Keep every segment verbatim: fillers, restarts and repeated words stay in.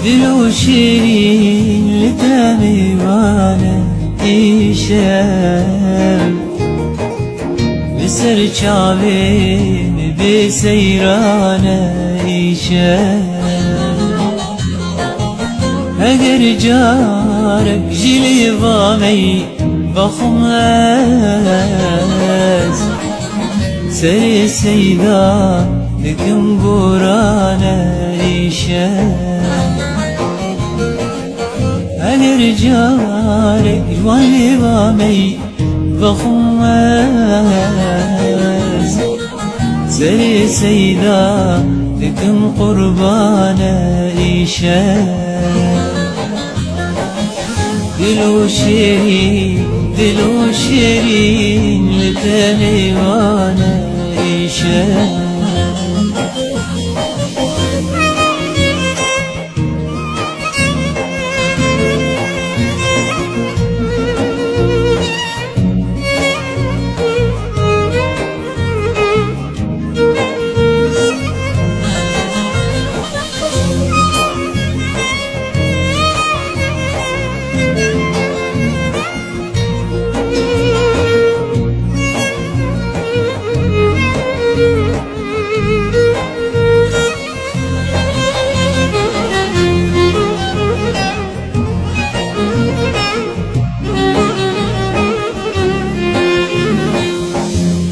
Dilo şêrîn li te mêvan e îşev. Li ser çavên bê seyran e îşev. Eger carek jî lê va mey vexwim ez, serê seyda dikim goran e îşev. Eger carek ji wan lê va mey vexwim ez, serê seyda dikim qurban e îşev. Dilo şêrîn, dilo şêrîn, li te mêvan e îşev.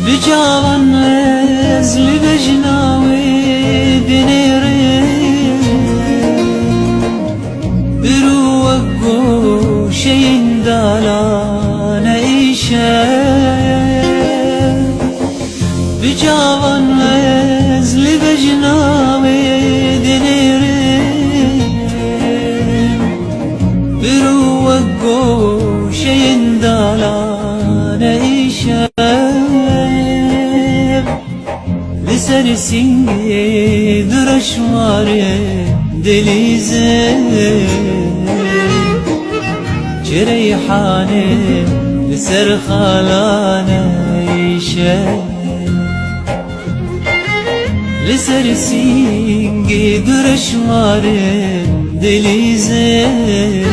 Bi çavan ez li bejna wê dinêrim. Biro wek goşeyên dalan e îşev. Bi çavan ez li bejna wê dinêrim. Biro wek goşeyên dalan e îşev. Li ser sîngê du reşwarê dilîzin. Çi reyhanê li ser xalan e îşev. Li ser sîngê du reşwarê dilîzin.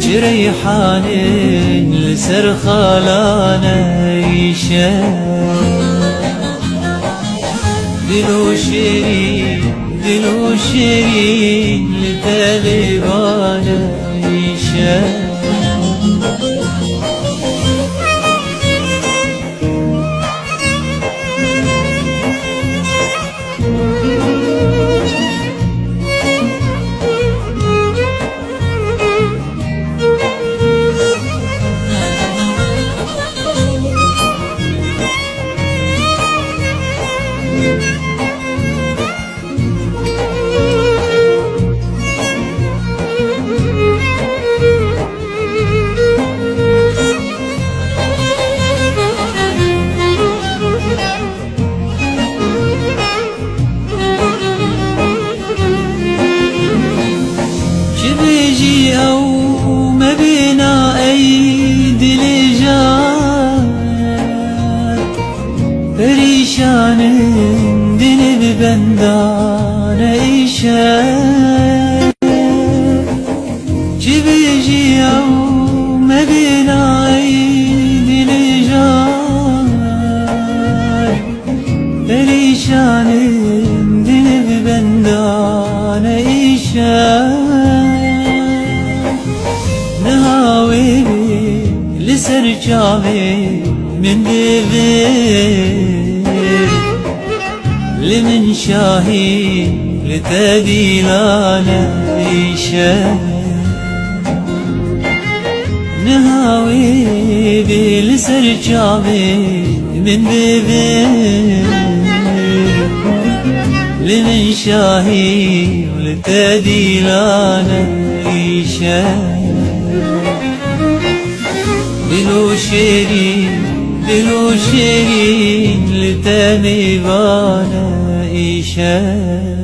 Çi reyhanên li ser xalan e îşev. Dilo şêrîn, dilo şêrîn, li te mêvan e îşev. Çi bêjî ew mebêna ey dilê jar. Perîşanin dilê bi bendan e îşev. Çi bêjî ew mebêna ey dilê jar. Perîşanin dilê bi bendan e îşev. Niha wê li ser çavê min divê. Li min şahî, li te dîlane îşe. Niha wê bê li ser çavê min bivê. Li min şahî, li te dîlane îşe. Dilo şêrîn, dilo şêrîn, li te mêvane îşe.